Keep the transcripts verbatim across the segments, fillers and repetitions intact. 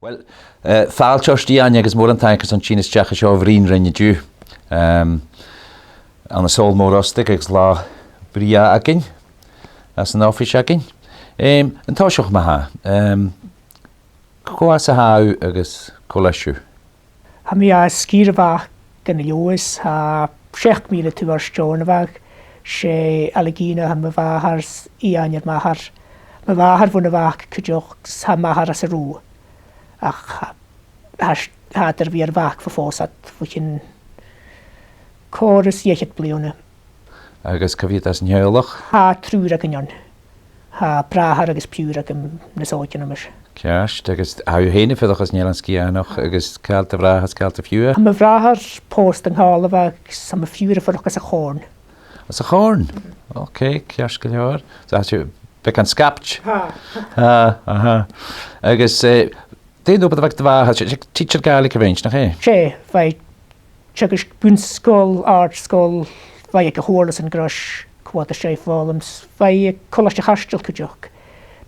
Uill, eh, fàilte ort, Iain, agus mòran taing airson tighinn a-steach an seo a bhruidhinn rinn an-diugh. Em, ann an Sabhal Mòr Ostaig agus latha brèagha againn anns an oifis againn. Em, an toiseach ma-thà, em, cò às a tha thu agus cò leis thu? Tha mi à sgìre a' Bhac ann an Leòdhas, tha seachd mìle tuath às dèidh a' Bhac, 's e Ailigidh a th' ann am mo mhàthair, 's Iain air m' athair. Mo mhàthair bhon a' Bhac cuideachd, 's tha m' athair às an Rubha. Ach tha, tha, tha iad air a bhith air a' Bhac bho phòs iad, bho chionn còrr is dà fhichead bliadhna. Agus cò mheud às an teaghlach? Tha triùir againn ann. Tha bràthair agus piuthar agam nas òige na mise. Ceart, agus tha thu fhèin a' fuireach anns an Eilean Sgitheanach, agus càit a bheil do bhràthair, càit a bheil do phiuthar? Tha mo bhràthair pòsta ann an Càrlabhagh agus tha mo phiuthar a' fuireach anns a' Chòrn. Anns a' Chòrn? Ok, ceart gu leòr. So, tha sibh beagan sgaipte. Tha. Tha, aha. Agus, eh, dè an obair a bh' aig do mhàthair? 'S e, 's e tidsear Gàidhlig a bh' innte, nach e? 'S e, bha i teagasg bun-sgoil, àrd-sgoil, bha i aig a' Chomhairle san Greis, co-fharpais foghlam, 's bha i aig Colaisde a' Chaisteil cuideachd,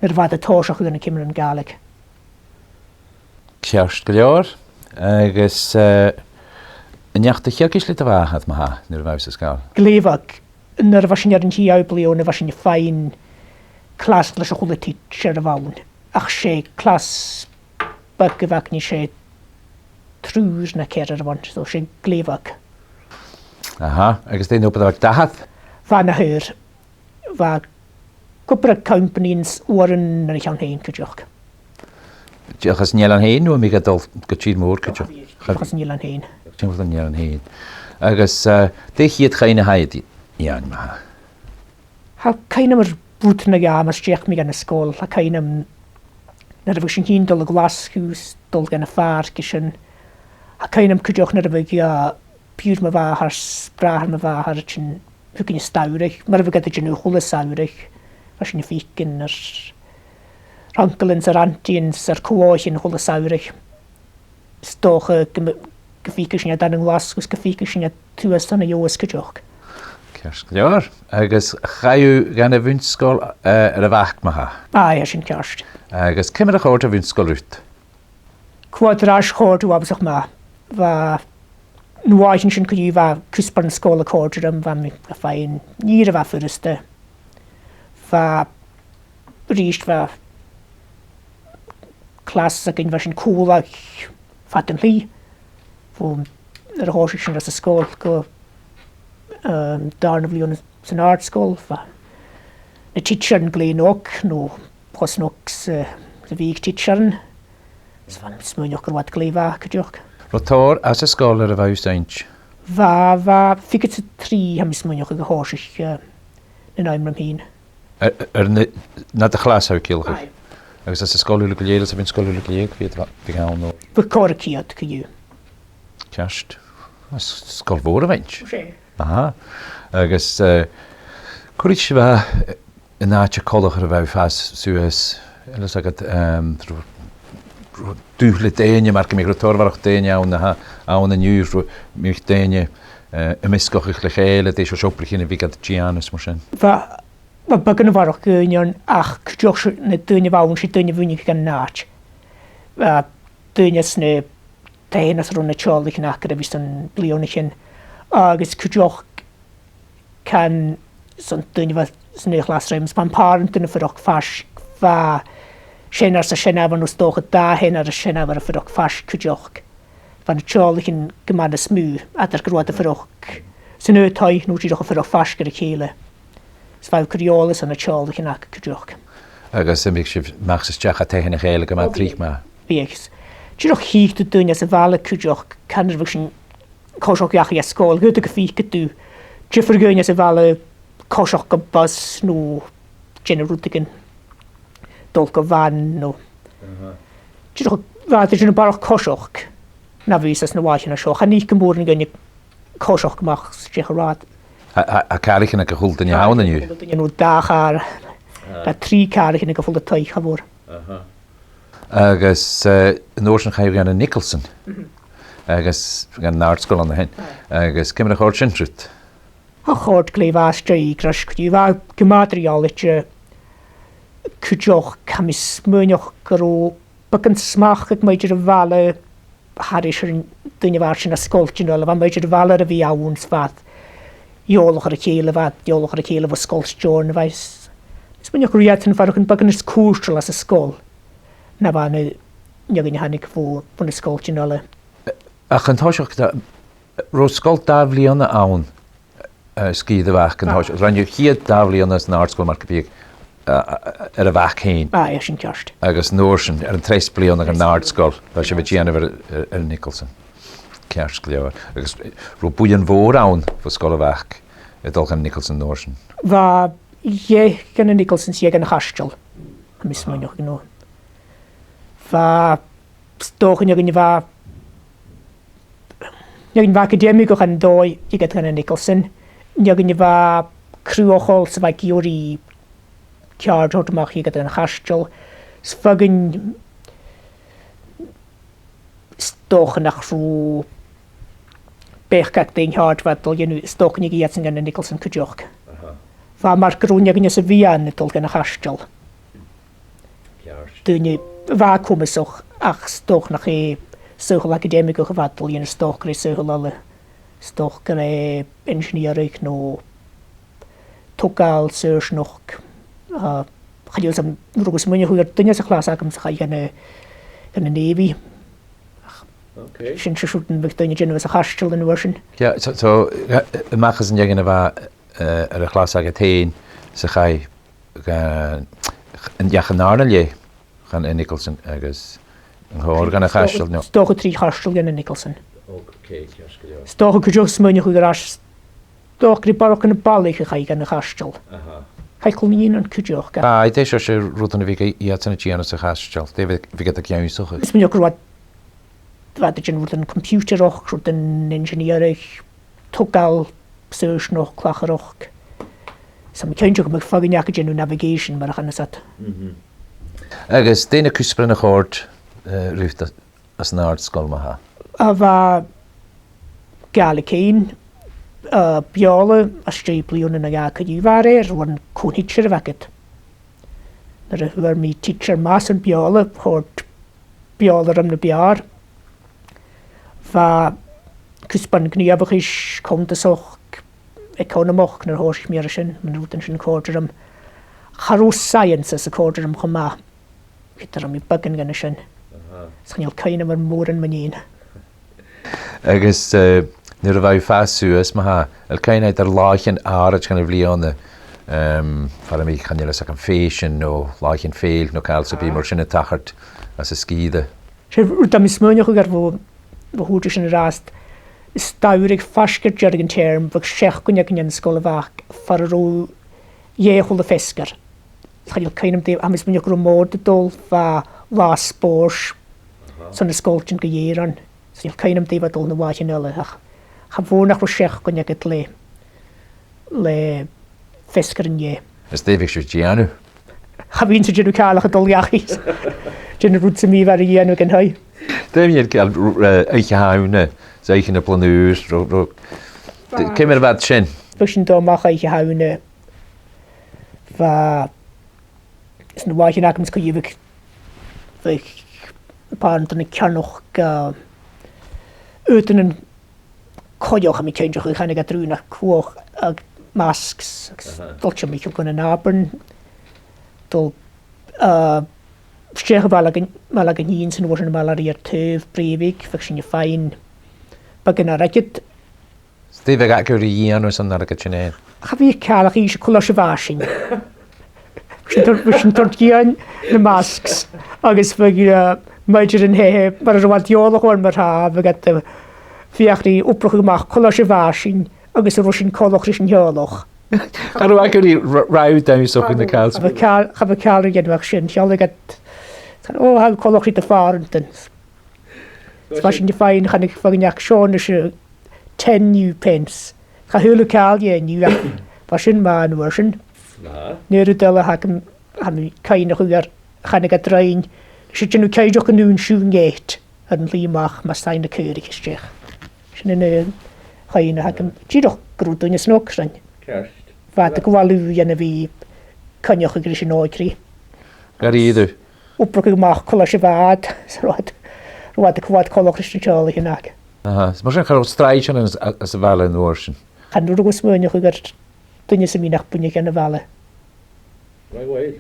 nuair a bha iad a' tòiseachadh leis na cinntean Gàidhlig. Ceart gu leòr. Agus, eh, an deach do theagasg le do mhàthair ma-thà, nuair a bha thu san sgoil? Glè bheag. Nuair a bha sinn air an t-siathamh bliadhna, bha sinn a' faighinn clas leis a h-uile tidsear a bh' ann. Ach 's e clas beag a bh' againn, 's e triùir no ceathrar a bh' ann, so 's e glè bheag. Aha, agus dè an obair a bh' aig d' athair? Bha e na thaighear. Bha e ag obair aig companaidh 's uaireannan air a cheann fhèin cuideachd. Dìreach anns an eilean fhèin, no am biodh e a' dol gu tìr-mòr cuideachd? Dìreach anns an eilean fhèin. Timcheall an eilein fhèin. Agus, eh, dè a' chiad chuimhne a th' agad, Iain, ma-thà? Tha cuimhn' agam air rud no dhà mus deach mi dhan an sgoil. Tha cuimhn' agam nuair a bha sinn fhìn a' dol a Ghlaschu 's a' dol dhan a' phàirc an sin. Tha cuimhn' agam cuideachd nuair a bha, eh, piuthar mo mhàthar 's bràthair mo mhàthar a' tighinn thugainn an samhradh, mar a bha iad a' dèanamh a h-uile samhradh. Bha sinn a' faicinn ar, ar uncailean 's ar antaidhean 's ar co-oghaichean a h-uile samhradh. 'S dòcha gum, gum faiceadh sinn iad ann an Glaschu, 's gum faiceadh sinn iad shuas ann an Leòdhas cuideachd. Ceart gu leòr. Agus chaidh thu dhan a' bhun-sgoil, eh, air a' Bhac ma-thà? Aidh, tha sin ceart. Agus ciamar a chòrd a' bhun-sgoil riut? Cò aig a tha ro chòir, uabhasach math. Bha, na làithean sin co-dhiù, bha cuspairean sgoile a' còrdadh rium, bha mi a' faighinn an ìre mhath furasta. Bha, a-rithist, bha classes againn, bha sinn còmhla fad an t-slighe. Bho, nuair a thòisich sinn anns an sgoil gu, ehm, dàrna bliadhna san àrd-sgoil, bha na tidsearan glè òg, no cho òg 's a, 's a bhiodh tidsearan. 'S bha mi a' smaoineachadh gun robh iad glè mhath cuideachd. Robh tòrr anns an sgoil nuair a bha thusa innte? Bha, bha fichead 's a trì, tha mi a' smaoineachadh, gu thòisich, eh, an t-àm rium fhìn. Air, air na, na do chlas, tha thu a' ciallachadh? Aye. Agus anns an sgoil uile gu lèir, anns a' bhun-sgoil uile gu lèir, bha iad, bha iad ann, no? Bha còrr air ceud co-dhiù. Ceart. Is sgoil mhòr a bh' innte. 'S e. Aha. Agus, eh, cò ris a bha, eh, an àite coltach air a bha thu a' fàs suas, eil fhios agad, ehm, ro-, ro-, dùthcha le daoine, mar gum biodh, robh tòrr a bharrachd dhaoine ann, aha, ann an-diugh, ro-, am biodh daoine, eh, a' measgachadh le chèile, dè seòrsa obraichean a bhiodh iad a' dèanamh, is mar sin? Bha, bha beagan a bharrachd dhaoine ann, ach cuideachd 's e na daoine a bh' ann, 's e daoine a bhuineadh dhan an àite. Bha daoine às na taighean às an robh na teaghlaichean aca air a bhith son bliadhnaichean, agus cuideachd can son daoine a bha san aon chlas rium, 's bha am pàrantan a' fuireach faisg, bha seanair 's seanmhair, no 's dòcha dà sheanair is seanmhair a' fuireach faisg cuideachd. Bha na teaghlaichean gu math nas motha, eadar gun robh iad a' fuireach san aon taigh no dìreach a' fuireach faisg air a chèile. 'S bha e a' cur eòlas air na teaghlaichean aca cuideachd. Agus am biodh sibh a-mach 's a-steach à taighean a chèile gu math tric ma-thà? Bhiodh. Dìreach, chì thu daoine às a' bhaile cuideachd, can nuair a bhiodh sinn a' coiseachd dhachaigh à sgoil, dh'fhaodadh gum faiceadh tu diofar dhaoine às a' bhaile a' coiseachd gu bus no a' dèanamh rudeigin, a' dol gu bhan no. Aha. Dìreach, bha iad a' dèanamh barrachd coiseachd na bha sinn anns na làithean seo. Chan fhaiceadh tu mòran dhaoine a' coiseachd a-mach 's a-steach an rathad. Tha, tha, tha càraichean aig a h-uile duine ann an-diugh. Càraichean aig a h-uile duine, no dà chàr, ah, tha trì càraichean aig a h-uile taigh, cha mhòr. Aha. Agus, eh, an uair sin chaidh thu dhan an Nicholson. Mhm. Agus dhan an àrd-sgoil an sin. Aye. Agus ciamar a chòrd sin riut? Tha, chòrd glè mhath às dèidh greis cuideachd. Bha e gu math eadar-dhealaichte cuideachd, tha mi a' smaoineachadh gun robh beagan smachd aig muinntir a' bhaile thairis air an duine a bha sin à sgoil Dhùn Uidhilin, bha muinntir a' bhaile air a bhith ann 's bha iad eòlach air a chèile, bha iad eòlach air a chèile bho Sgoil Steòrnabhaigh. Is, is smaoineachadh gun robh iadsan faireachdainn beagan nas cùirteil às an sgoil na bha na, na daoine a thàinig bho, bhon an sgoil Dhùn Uidhilin. Ach an toiseach, an robh sgoil dà bhliadhna ann, eh, sgìre a' Bhac an toiseach? Rinn thu a' chiad dà bhliadhna san àrd-sgoil mar gum biodh, eh, eh, air a' Bhac fhèin. Aye, sin ceart. Agus an uair sin, air an treas bliadhna dhen àrd-sgoil, bha sibh a' dèanamh air, air, air Nicholson. Ceart gu leòr. Agus, eh, robh buidheann mhòr ann bho Sgoil a' Bhac a' dol dhan Nicholson an uair sin? Bha dhà dhan an Nicholson 's dhà dhan a' Chaisteal. Tha mi a' smaoineachadh, no. Bha, 's dòcha, an fheadhainn a bha, an fheadhainn a bha acadaimigeach, an dòigh, dh'fhàgadh iad dhan an Nicholson. An fheadhainn a bha cruthachail 's a bha ag iarraidh ceàrd a thoirt a-mach, dh'fhàgadh iad dhan a' Chaisteal. 'S an fheadhainn, 's dòcha nach robh beachd aca dè an ceàrd a bha iad a' dol a dhèanamh, 's dòcha gun tigeadh iadsan dhan an Nicholson cuideachd. Aha. Bha e mar gun robh an fheadhainn sa bhiadh a' dol dhan a' Chaisteal. Ceart. Daoine a bha comasach, ach 's dòcha nach e saoghal acadaimigeach a bha iad a' dol a dhèanamh, 's dòcha gur e saoghal eile, 's dòcha gur e engineering no togail, saorsainneachd. Ah, chan eil fhios agam, an robh sibh a' smaoineachadh air duine sa chlas agamsa a chaidh dhan a', dhan a' Navy. Ok. Sin, 's e siud a bhiodh daoine a' dèanamh sa Chaisteal an uair sin. Yeah, so, so, eh, a-mach às an fheadhainn a bha, eh, air a' chlas agad fhèin 's a chaidh dhan, an deach an dàrna leth dhan a' Nicholson agus an còrr dhan a' Chaisteal, no? 'S dòcha trì Chaisteal dhan a' Nicholson. Ok, ceart gu leòr. 'S dòcha cuideachd, smaoineachadh air ais, 's dòcha gur e barrachd na balaich a chaidh dhan a' Chaisteal. Aha. Chaidh Clann Ionain cuideachd. Aye, dè seòrsa rudan a bhiodh iadsan a' dèanamh sa Chaisteal? Dè bhiodh, bhiodh iad ag ionnsachadh? Is smaoineachadh gun robh iad, bha iad a' dèanamh rudan computerach, rudan engineering, togail, saorsainneachd, clachaireachd. 'S tha mi cinnteach gum biodh feadhainn aca a' dèanamh navigation, mar a chanas iad. Mhm. Agus dè na cuspairean a chòrd, eh, riut às an àrd-sgoil, ma-thà? A bha Gàidhlig fhèin, eh, Beurla, às dèidh bliadhna no dhà co-dhiù, bha e ro fhada, cò an tidsear a bh' agad. Nuair a fhuair mi tidsear math sa Bheurla, chòrd Beurla rium na b' fheàrr. Bha cuspairean gnìomhachais, cunntasachd, eaconamachd, nuair a thòisich mi air a sin, na rudan sin a chòrd rium. Cha robh sciences a' còrdadh rium cho math. Ged a bha mi beagan dhen a sin. Aha. 'S chan eil cuimhne agam air mòran mun deidhinn. Agus, eh, nuair a bha thu a' fàs suas, ma-thà, a bheil cuimhne agad air làithean àraid dhen a' bhliadhna, ehm, far am bi, chan eil fhios agam, fèisean no làithean fèill no càil sam bith mar sin a' tachairt anns an sgìre? 'S e rud a tha mi a' smaoineachadh air bho, bho thòisich sinn an-dràsta, 's dòcha gur e faisg air deireadh an teirm, bhiodh seachdain againn ann an Sgoil a' Bhac far an robh dhà a h-uile feasgar. Chan eil cuimhne agam dè, tha mi a' smaoineachadh gun robh Mòd a' dol, bha latha spòrs, aha, son na sgoiltean gu lèir ann. 'S chan eil cuimhne agam dè bha a' dol na làithean eile, ach cha mhòr nach robh seachdain agad le, le feasgar an dèidh. Is dè bhiodh sibh a' dèanamh? Cha bhithinn-sa a' dèanamh càil ach a' dol dhachaigh. Dèanamh rud sam bith a bha ri dhèanamh aig an taigh. Dè mu dheidhinn, eh, Oidhche Shamhna, 's Oidhche na Bliadhn' Ùir, ro, ro, d-, ciamar a bha iad sin? Bhiodh sinn a' dol a-mach Oidhche Shamhna, bha, anns na làithean agamsa co-dhiù, bhiodh, bhiodh pàrantan a' ceannach, eh, aodannan coimheach, tha mi cinnteach, a chanadh iad riutha, nach cuach, agus masks, agus, aha, dol timcheall gu na nàbaidhean, dol, eh, a-steach a bhaile gun, baile gun dìon, 's an uair sin a' bhaile ri ar taobh, Brèibhig, bhiodh sinn a' faighinn beagan airgid. 'S dè bhiodh agaibh ri dhèanamh san airgead sin fhèin? Cha bhiodh càil ach innse cò leis a bha sinn. Bhiodh sinn a' toirt, bhiodh sinn a' toirt dhìon na masks, agus bhiodh, eh, muinntir an taighe, mura robh iad eòlach oirnn mar-thà, bhiodh iad, eh, a' feuchainn ri obrachadh a-mach cò leis a bha sinn, agus an robh sinn coltach ris an teaghlach. Cha robh agaibh ri r-, ràdh dannsa no càil? Cha bhiodh càil, cha bhiodh càil ri dhèanamh ach sin. Shealladh iad, o, tha thu coltach ri do phàrantan. Is bha sinn a' faighinn, chanadh feadhainn, ach seo a-nis, eh, ten new pence. Cha shaoil thu càil dheth an-diugh, ach bha sin math an uair sin. An e rud eile a th' agam, tha mi a' cuimhneachadh air, chanadh iad rinn, 's e dèanamh ceudach gun ùn sibh an geata air an t-slighe a-mach mus tàinig na caoraich a-steach. Sin an, eh, cuimhne a th' agam. Dìreach gun robh daoine snog rinn. Ceart. Bha iad a' gabhail ùidh ann a bhith a' coinneachadh ris an òigridh. Gu dearbh. Obraicheadh a-mach coltais a' bhàt, 's robh iad, robh iad a' coimhead coltach ris na teaghlaichean aca. Aha, so mar sin cha robh sràidean anns, anns a' bhaile an uair sin. Chan urrainn dhomh smaoineachadh gur duine sam bith nach buinidh dhan a' bhaile. Right, well.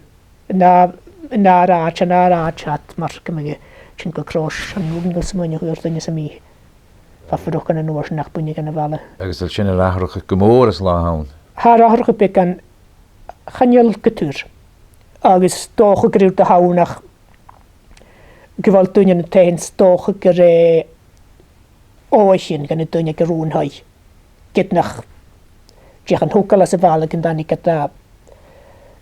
Na, na ràite, na ràite iad mar gum biodh, sin gu crois, chan urrainn dhomh smaoineachadh gur duine sam bith a bha a' fuireach an uair sin nach buinidh dhan a' bhaile. Agus a bheil sin air atharrachadh gu mòr san latha an-diugh? Tha e air atharrachadh beagan, chan eil gu tur. Agus 's dòcha gur e rud a th' ann ach gu bheil daoine ann an taighean, 's dòcha gur e oghaichean dha na daoine aig an robh an taigh. Ged nach deach an togail às a' bhaile gun tàinig iad à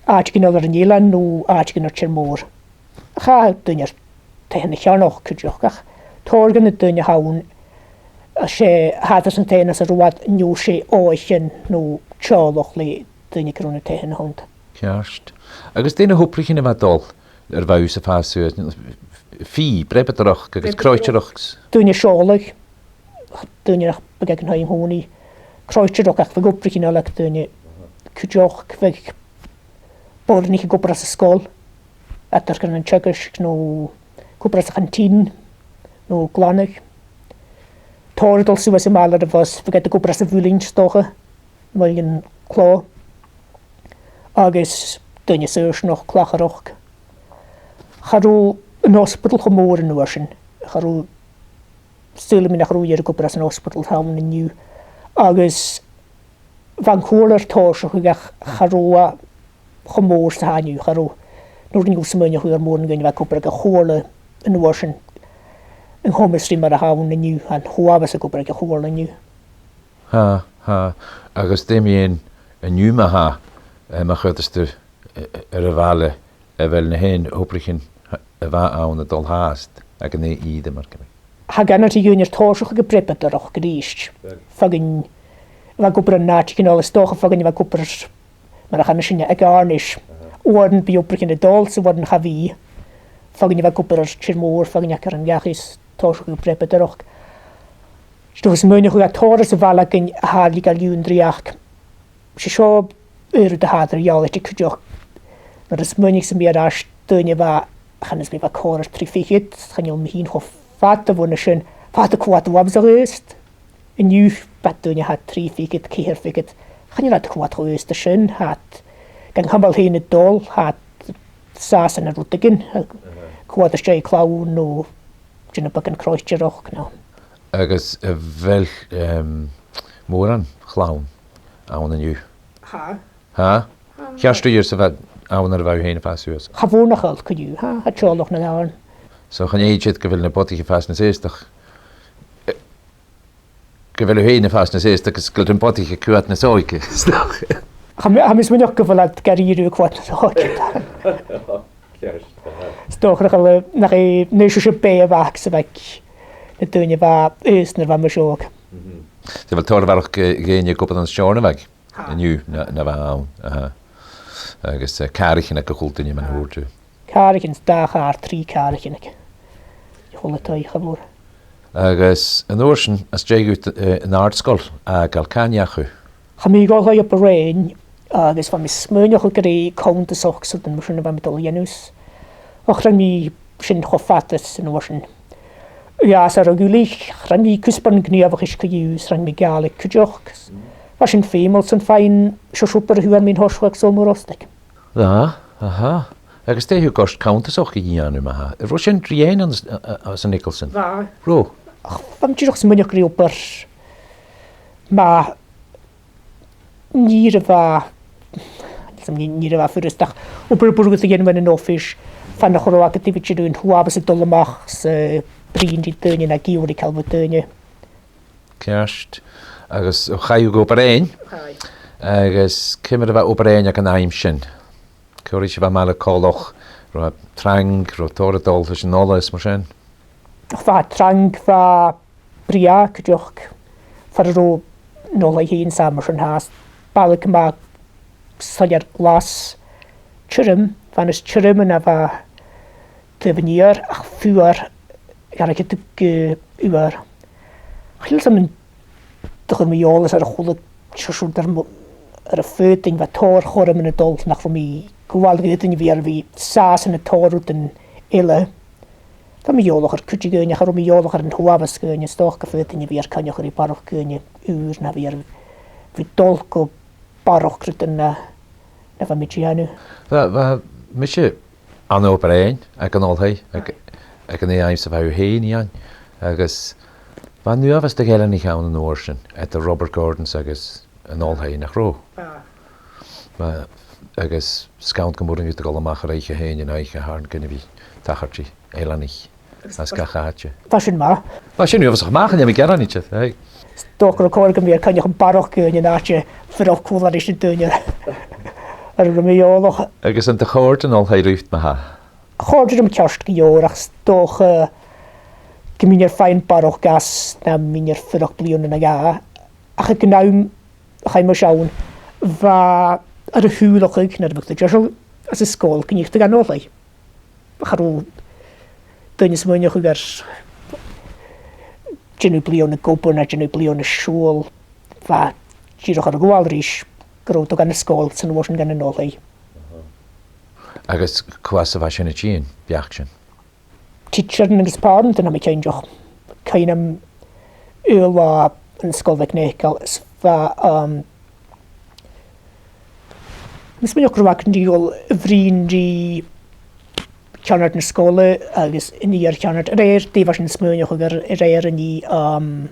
àiteachan eile air an eilean no àiteachan air tìr-mòr. Chaidh daoine air taighean a cheannach cuideachd, ach tòrr dha na daoine a th' ann, a, 's e, tha iad anns an taighean anns an robh iad, no 's e oghaichean no teaghlach le daoine aig an robh na taighean a th' annta. Ceart. Agus dè na h-obraichean a bha a' dol air a bhith shuas a' fàs suas? Fighe, breabadaireachd agus croitearachd. Daoine a' seòladh, daoine nach biodh aig an taigh an-còmhnaidh. Croitearachd, ach bhiodh obraichean eile aig daoine cuideachd, bhiodh boireannaich ag obair anns an sgoil, eadar gun an teagasg no ag obair anns a' chanteen no glanadh. Tòrr a' dol suas a-mhàin air a' bhus, bhiodh iad ag obair anns a' mhuilinn, 's dòcha, muilinn clò. Agus daoine saorsa, no clacharachd. Cha robh an ospadal cho mòr an uair sin. Cha robh, saoilidh mi nach robh uiread ag obair anns an ospadal a th' ann an-diugh. Agus bha an cùl air tòiseachadh ach cha robh e cho mòr 's a tha e an-diugh, cha robh. An urrainn dhomh smaoineachadh gur mòr an cuid a bha ag obair aig a' chomhairle an uair sin an coimeas ri mar a th' ann an-diugh, an t-uabhas ag obair aig a' chomhairle an-diugh. Tha, tha. Agus dè mu dheidhinn an-diugh ma-thà, eh, ma choimheadas tu, eh, air a' bhaile, a bheil na h-aon obraichean a bha ann a' dol fhathast, aig an aon ìre mar gum biodh? Tha gu leòr de dhaoine air tòiseachadh a' breabadaireachd a-rithist. Bheil. Feadhainn a bha ag obair ann an àiteachan eile, 's dòcha feadhainn a bha ag obair, mar a chanas sinn, aig àirneis. Aha. Uaireannan bidh obraichean a' dol 's uaireannan cha bhi. Feadhainn a bha ag obair air tìr-mòr, feadhainn aca air an leathad, 's tòiseachadh a' breabadaireachd. 'S dòcha, smaoineachadh, tha tòrr anns a' bhaile againn a tha air leigeil dhan dreuchd. 'S e seo an rud a tha iad air eòlaichte cuideachd. Nuair a smaoinicheas mi air ais, daoine a bha, chan eil fhios 'm a bha còrr air trì fichead, chan eil mi fhìn cho fada bhon a sin, bha iad a' coimhead uabhasach aosta. An-diugh, bha daoine a tha trì fichead, ceithir fichead, chan eil iad a' coimhead cho aosta sin, tha iad gan cumail fhèin a' dol, tha iad an sàs ann an rudeigin, a' coimhead às dèidh clann no dèanamh beagan croitearachd, no. Agus a bheil, em, mòran chlann ann an-diugh? Tha. Tha? Tha. Cheart gu leòr 's a bha ann nuair a bha thu fhèin a' fàs suas? Cha mhòr nach eil co-dhiù, tha, tha teaghlach na gàirdean. So chan e idir gu bheil na bodaich a' fàs nas aosta ach, eh, gu bheil thu fhèin a' fàs nas aosta agus gu bheil na bodaich a' coimhead nas òige, 's dòcha. Tha mi, tha mi a' smaoineachadh gu bheil iad gu ìre a' coimhead nas òige. Ceart, aha. 'S dòcha nach eil, nach e, nach e seo beatha a bh' aca 's a bh' aig na daoine a bha aosta nuair a bha mise òg. Mhm. 'S a bheil tòrr a bharrachd, eh, dhaoine ag obair ann an Steòrnabhagh? Tha. An-diugh na, na bha ann, aha. Agus, eh, càraichean aig a h-uile duine mar a thuirt thu. Càraichean, dà chàr, trì càraichean aig a h-uile taigh, cha mhòr. Agus an uair sin, às dèidh dhut, eh, an àrd-sgoil fhàgail, càit an deach thu? Chaidh mi gu Oilthigh Obar Dheathain, agus bha mi a' smaoineachadh gur e cunntasachd 's rudan mar sin a bha mi a' dol a dhèanamh. Ach rinn mi sin cho fada 's an uair sin. Dh'fhàs e ro ghuaillich, rinn mi cuspairean gnìomhachais co-dhiù, 's rinn mi Gàidhlig cuideachd. Bha sin feumail son faighinn seòrsa obair a fhuair mi an toiseach aig Sabhal Mòr Ostaig. Bha, aha. Agus dè thug ort cunntasachd a dhèanamh ma-thà? Robh sin ri fhaighinn anns, a, a, anns an Nicholson? Bha. Robh? Ach, bha mi dìreach a' smaoineachadh gur e obair math, nì a bha, nì, nì a bha furasta, ach obair a b' urrainn dhut a dhèanamh ann an oifis, far nach robh agad ri bhith a' dèanamh an t-uabhas a' dol a-mach 's a' bruidhinn ri daoine no ag iarraidh ceangal ri daoine. Ceart. Agus chaidh thu gu Obar Dheathain? Chaidh. Agus ciamar a bha Obar Dheathain aig an àm sin? Ciamar a bha am baile coltach? Robh e trang, robh tòrr a' dol leis an ola is mar sin? Bha e trang, bha e brèagha cuideachd, far an robh an ola fhèin 's a mar sin, tha, 's baile gu math soilleir, glas, tioram, bha e nas tioram na bha taobh an iar, ach fuar, dh'fhairich e dubh gu fuar. Chan eil fhios agam an do chuir mi eòlas air a h-uile seòrsa air mo, air a' phoit, bha tòrr chothroman a' dol nach robh mi gu bhith, gu bhith, bha mi an sàs ann an tòrr rudan eile. Tha mi eòlach air cuid de dhaoine, cha robh mi eòlach air an t-uabhas dhaoine, 's dòcha gum faod duine a bhith air coinneachadh ri barrachd dhaoine ùr na bha air, bhith dol gu barrachd rudan na, na bha mi a' dèanamh. Bha, bha mise ann an Obar Dheathain aig an oilthigh, aig, aig an aon àm 's a bha thu fhèin ann, agus bha an uabhas de dh'eileanaich ann an uair sin, eadar Robert Gordon's agus an oilthigh, nach robh? Bha. Bha, agus 's gann gum b' urrainn dhut a dhol a-mach air oidhche fhèin an oidhche a th' ann gun a bhith tachairt ri eileanaich às gach àite. Bha sin math. Bha sin uabhasach math, chan eil mi ag ràdh nach eil, aye. 'S dòcha gun robh còir gum biodh coinneachadh barrachd dhaoine an àite fuireach còmhla ris na daoine air an robh mi eòlach. Agus an do chòrd an oilthigh riut ma-thà? Chòrd e rium ceart gu leòr, ach 's dòcha gum bithinn air faighinn barrachd às nam bithinn air fuireach bliadhna no dhà. Ach aig an àm a chaidh mise ann, bha e air a shùileachadh nuair a bhiodh tu deiseil às an sgoil gun tigeadh tu dhan oilthigh. Cha robh duine a' smaoineachadh air dèanamh bliadhna ag obair no dèanamh bliadhna a' siubhal, bha e dìreach air a ghabhail ris gun robh tu dhan an sgoil 's an uair sin dhan an oilthigh. Agus cò às a bha sin a' tighinn, beachd sin? Tidsearan agus pàrantan, tha mi cinnteach. Cuimhn' agam aon latha ann an Sgoil MhicNeacail, is bha, um, tha mi a' smaoineachadh gun robh againn ri dhol a bhruidhinn ri ceannard na sgoile agus an iar-cheannard, a rèir dè bha sinn a' smaoineachadh air, a rèir an nì, um,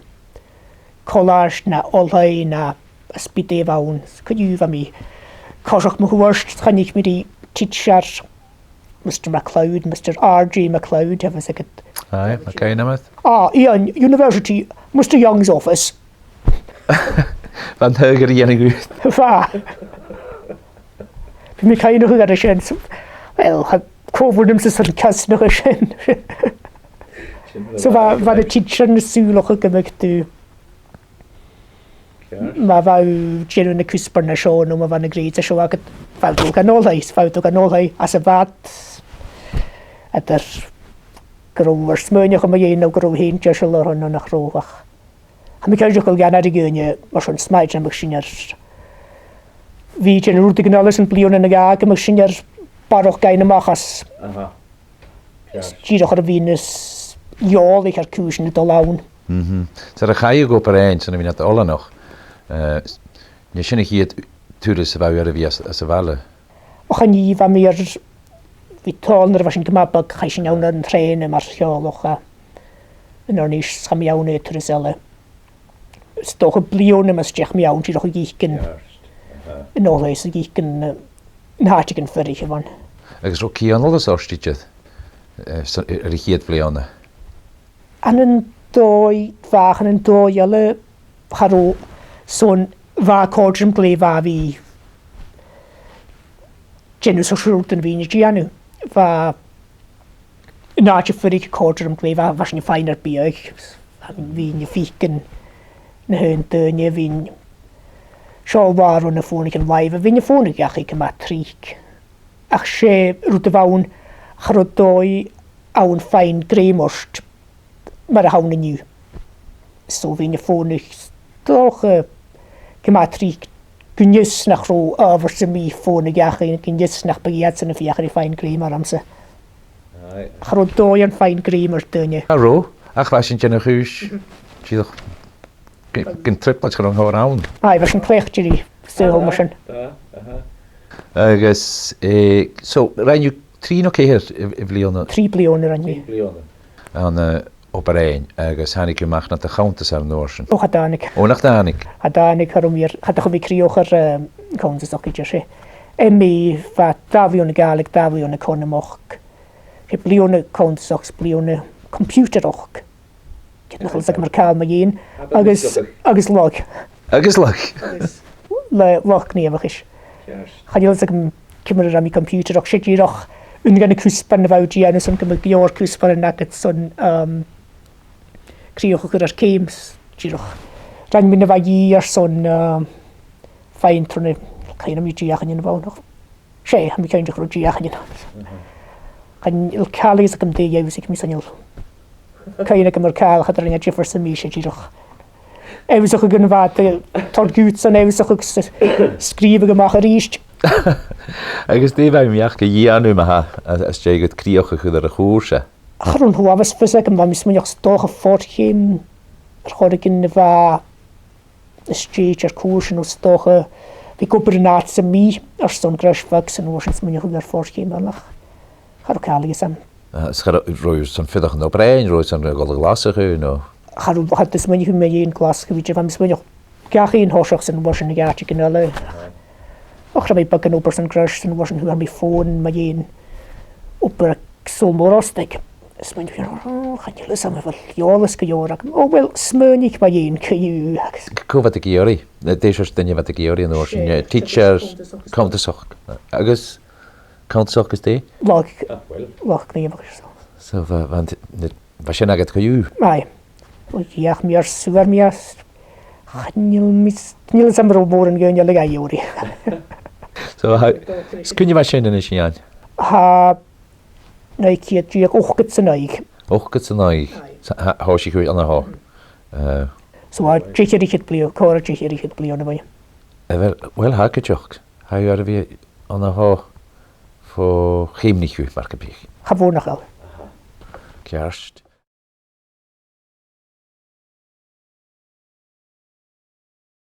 colaiste no oilthigh no ge b' e dè bh' ann. Cuideachd bha mi a' coiseachd mun cuairt, chunnaic mi ri tidsear, Mister MacLeod, Mister R J MacLeod, tha fios agad. Aye, tha cuimhn' agam air. Ah, Iain, University, Mister Young's office. Bha an t-adhbhar a dhèanamh dhut. Bha. Bha mi a' cuimhneachadh air sin, so, well, tha còmhradh agamsa airson cosnadh sin. So bha, bha na tidsearan a' sùileachadh gum biodh tu, ma bha thu a' dèanamh na cuspairean seo, no ma bha na grades seo agad, bha thu dhan oilthigh, bha thu dhan oilthigh às a' bhad, eadar gun robh thu air smaoineachadh mu dheidhinn no gun robh thu fhèin deiseil airson no nach robh, ach tha mi cinnteach gu bheil gu leòr dhaoine mar sin a' smaoineachadh gum biodh sinn air, bhith a' dèanamh rudeigin eile san bhliadhna no dhà, gum biodh sinn air barrachd fhaighinn a-mach às. Aha. Ceart. Dìreach air a bhith nas eòlaiche air cùisean a' dol ann. Mhm. 'S ann a chaidh thu gu Obar Dheathain, 's ann a bha thu oileanach. Eh, an e sin a' chiad turas a bha thu air a bhith às, às a' bhaile? Och, chan e, bha mi air, bha tòrr, nuair a bha sinn gu math beag, chaidh sinn ann air an trèana mar theaghlach, eh, an Inbhir Nis, 's chaidh mi ann air turas eile. 'S dòcha bliadhna mus deach mi ann, dìreach a dh'fhaicinn. Ceart. Aha. An oilthigh 's a dh'fhaicinn, eh, na h-àiteachan fuirich a bh' ann. Agus an robh cianalas ort idir, eh, sa, air a' chiad bhliadhna? Ann an dòigh, bha, ann an dòigh eile, cha robh, son bha e a' còrdadh rium glè mhath a bhith a' dèanamh seòrsa rudan a bhithinn a' dèanamh. Bha an àite fuirich a' còrdadh rium glè mhath, bha sinn a' faighinn ar biadh, bhithinn a' faicinn na h-aon daoine, bhithinn, seo là ron na fònaichean-làimhe, bhithinn a' fònadh dhachaigh gu math tric. Ach 's e rud a bh' ann, cha robh dòigh ann faighinn grèim ort mar a th' ann an-diugh. So bhithinn a' fònadh, 's dòcha, gu math tric gun fhios nach robh adhbhar sam bith fònadh dhachaigh, gun fhios nach biodh iadsan a' feuchainn ri faighinn grèim ormsa. Aye. Cha robh dòigh ann faighinn grèim air daoine. Cha robh, ach bha sinn a' dèanamh a' chùis. Mhm. Dìreach gun, gun trioblaid a chur an còmhradh ann. Aye, bha sinn cleachdte ri saoghal mar sin. Aha, aha. Agus, eh, so, rinn thu trì no ceithir a, a bhliadhna? Trì bliadhna rinn mi. Trì bliadhna. Ann an, eh, Obar Dheathain, agus thàinig thu a-mach nad chunntasar an uair sin? Ò, cha tàinig. Ò, nach tàinig? Cha tàinig, cha robh mi air, cha do chuir mi crìoch air, eh, cunntasachd idir, 's e. M A, bha dà bhliadhna Gàidhlig, dà bhliadhna eaconamachd. 'S e bliadhna cunntasachd, 's bliadhna coimpiutaireachd. Ged nach eil fhios agam a bheil càil mu dheidhinn. Agus, agus lagh. Agus lagh. Agus lagh gnìomhachais. Ceart. Chan eil fhios agam ciamar a rinn mi coimpiutaireachd, 's e dìreach aon de na cuspairean a bha thu a' dèanamh, 's ann gum biodh gu leòr cuspairean agad son, um, crìoch a chur air ceum, 's dìreach rinn mi na bha dhìth airson, um, faighinn tro na, chan eil mi dìreach an-diugh a bh' ann. 'S e, tha mi cinnteach gun robh deuchainn ann. Mhm. Chan eil càil a dh'fhios agam dè dh'fheumadh mi, chan eil cuimhne agam air càil a cha do rinn e diofar sam bith, 's e dìreach ionnsachadh gun a bha iad a' toirt dhut son ionnsachadh agus a' sgrìobhadh a-mach a-rithist. Agus dè bha thu a' dèanamh ma-thà, às dèidh dhut crìoch a chur air a' chùrsa? Cha robh an t-uabhas fios agam, bha mi a' smaoineachadh 's dòcha fo-cheum, air choreigin a bha a' stèidheachadh air cùrsa no 's dòcha, bha mi ag obair an àite sam bith airson greis bheag 's an uair sin smaoineachadh air fo-cheum eile. Cha robh càil a dh'fhios agam. Ah, is cha robh, robh thu airson fuireach ann am Bràigh, robh thu airson a dhol a Ghlaschu, no? Cha robh, cha do smaoinich mi mu dheidhinn Glaschu, bha mi a' smaoineachadh gach aon thoiseach 's an uair sin a dh'àiteigin eile. Och, cha robh mi beagan obair san greis 's an uair sin fhuair mi fòn mu dheidhinn obair aig Sabhal Mòr Ostaig. Smaoinich mi, oh, chan eil fhios agam a bheil eòlas gu leòr agam. Oh, well, smaoinich mu dheidhinn co-dhiù agus... Cò bha iad ag iarraidh? Dè seòrsa duine a bha iad ag iarraidh an uair sin? Eh, teacher, cunntasaich. Cunntasaich. Agus cunntasaich is dè? Lagh. Ah, well. Lagh gnìomhach airson. So, bha, bha an t-, na, bha sin agad co-dhiù? Aye. Well, dh'fheuch mi air, fhuair mi às. Chan eil mi s-, chan eil fhios agam an robh mòran dhaoine eile ga iarraidh. So, tha, is cuine a bha sin a-nis, Iain? Tha, naoi ceud deug, ochdad 's a naoi. Ochdad 's a naoi. Aye. So, tha, thòisich thu an-seo. Eh. So, tha deich air fhichead bliadhna, còrr air deich air fhichead bliadhna a-nis. Eh, well, well, tha gu dearbh. Tha thu air a bhith an-seo fo cheumnaicheadh, mar gum biodh. Cha mhòr nach eil. Ceart.